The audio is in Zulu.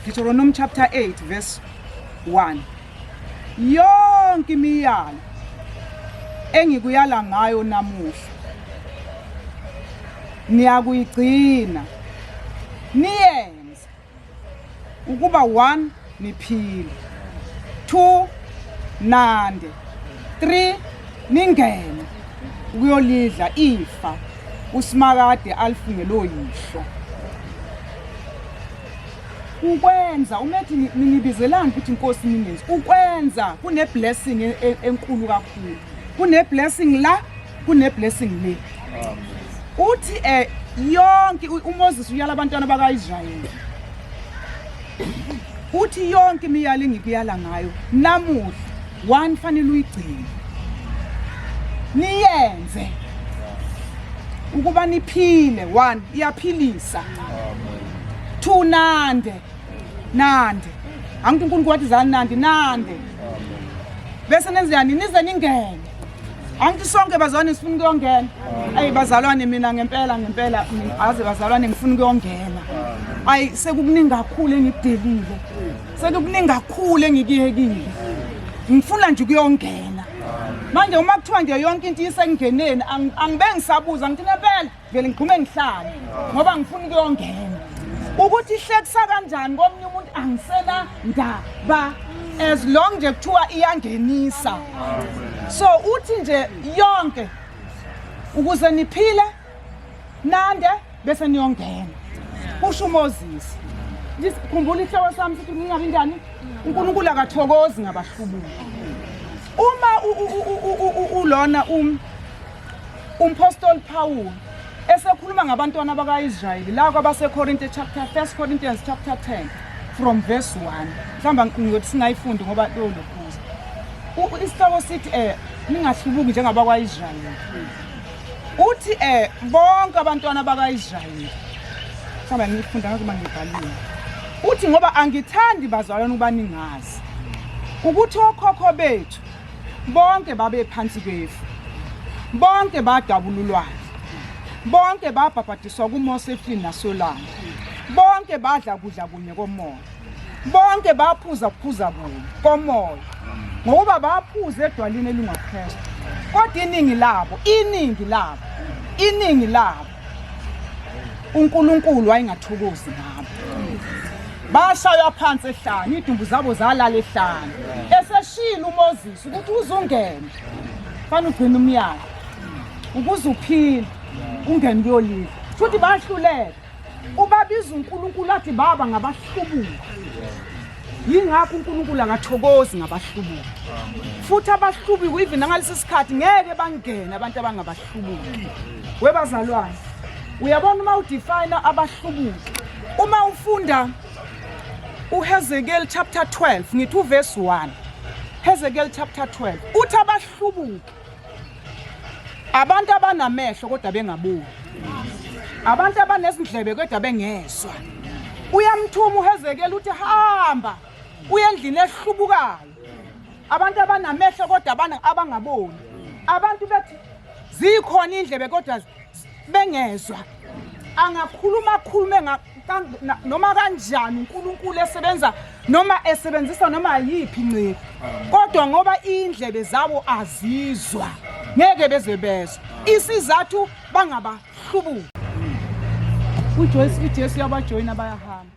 Deuteronomy chapter 8 verse 1. Yonke imiyalo engikuyala ngayo namuhla niyakuyigcina niyenze ukuba 1 niphile, 2 nande, 3 ningene ukuyolidla ifa uSimakade alifungele oyihlo. Ukwenza umethi ninibizelani ukuthi inkosi ningenzi ukwenza kune blessing enkulu kakhulu, kune blessing la, kune blessing le. Uthi yonke uMoses uyala abantwana bakaIsrayeli, uthi yonke imiyalo engikuyala ngayo namuhla, one, fanele uyigcine niyenze ukuba niphile. One, iyaphilisa. Two, nande, nande. Angithi uNkulunkulu wathi zani nandi, nande bese nenzani nize ningene. Angithi sonke bazalwane sifuna ukuyongena. Ayi bazalwane, mina ngempela ngempela aze bazalwane ngifuna ukuyongena. Ayi, sekukuningi kakhulu engikudelile, sekukuningi kakhulu engikuyekile, ngifuna nje ukuyongena manje. Uma kuthiwa nje yonke into isengeneni, angibe ngisabuza, ngithi ngempela vele ngigxume ngihlale ngoba ngifuna ukuyongena. Ukuthi ihlekisa kanjani komunye umuntu angisena ndaba, as long nje kuthiwa iyangenisa. So uthi nje yonke ukuze niphile, nande, bese niyongena, kusho uMoses. Khumbula ihloko sami sithi ningabi njani, uNkulunkulu akathokozi ngabahlubuki. Uma ulona umpostoli Paul esekhuluma ngabantwana bakaIsrayeli la kwabaseKorinte chapter 1 Corinthians chapter 10 from verse 1, mhlawumbe ngiyothi singayifundi ngoba lolokhuza isihloko sithi ningahlubuki njengabakwaIsrayeli. Uthi bonke abantwana bakaIsrayeli, mhlawumbe ngiyifunda ngathi uma ngibhaliwe, uthi ngoba angithandi bazalwane ukuba ningazi ukuthi okhokho bethu bonke babephansi kwefu, bonke badabula ulwandle, bonke babhabhadiswa kuMose efini nasolwandle, bonke badla kudla kunye komoya, bonke baphuza kuphuza kunye komoya, ngokuba baphuza edwaleni elingoKristu. Kodwa iningi labo, iningi labo, iningi labo uNkulunkulu wayengathokozi ngabo, bashaywa phansi ehlane, idumbu zabo zalala ehlane. Eseshilo uMoses ukuthi uzungene fanele ugcine umyalo ukuze uphile, ungene kuyolila, futhi bahluleka. Ubabiza uNkulunkulu athi baba ngabahlubuki. Yingakho uNkulunkulu akathokozi ngabahlubuki, futhi abahlubuki even nangalesi sikhathi ngeke bangene abantu abangabahlubuki. Webazalwane, uyabona uma udefine abahlubuki, uma ufunda uHezekiel chapter 12, ngithi uverse 1, Hezekiel chapter 12, uthi abahlubuki abantu abanamehlo kodwa bengaboni, abantu abanezindlebe kodwa bengezwa. Uyamthuma uHezekiel, uthi hamba uye endlini ehlubukayo, abantu abanamehlo kodwa abangaboni, abantu bethi zikhona indlebe kodwa bengezwa. Angakhuluma akhulume noma kanjani uNkulunkulu esebenza noma esebenzisa noma yiphi inceku, kodwa ngoba indlebe zabo azizwa, ngeke beze bezwe. Isizathu bangabahlubuki. UJesu, uJesu uyabajoyina, bayahamba.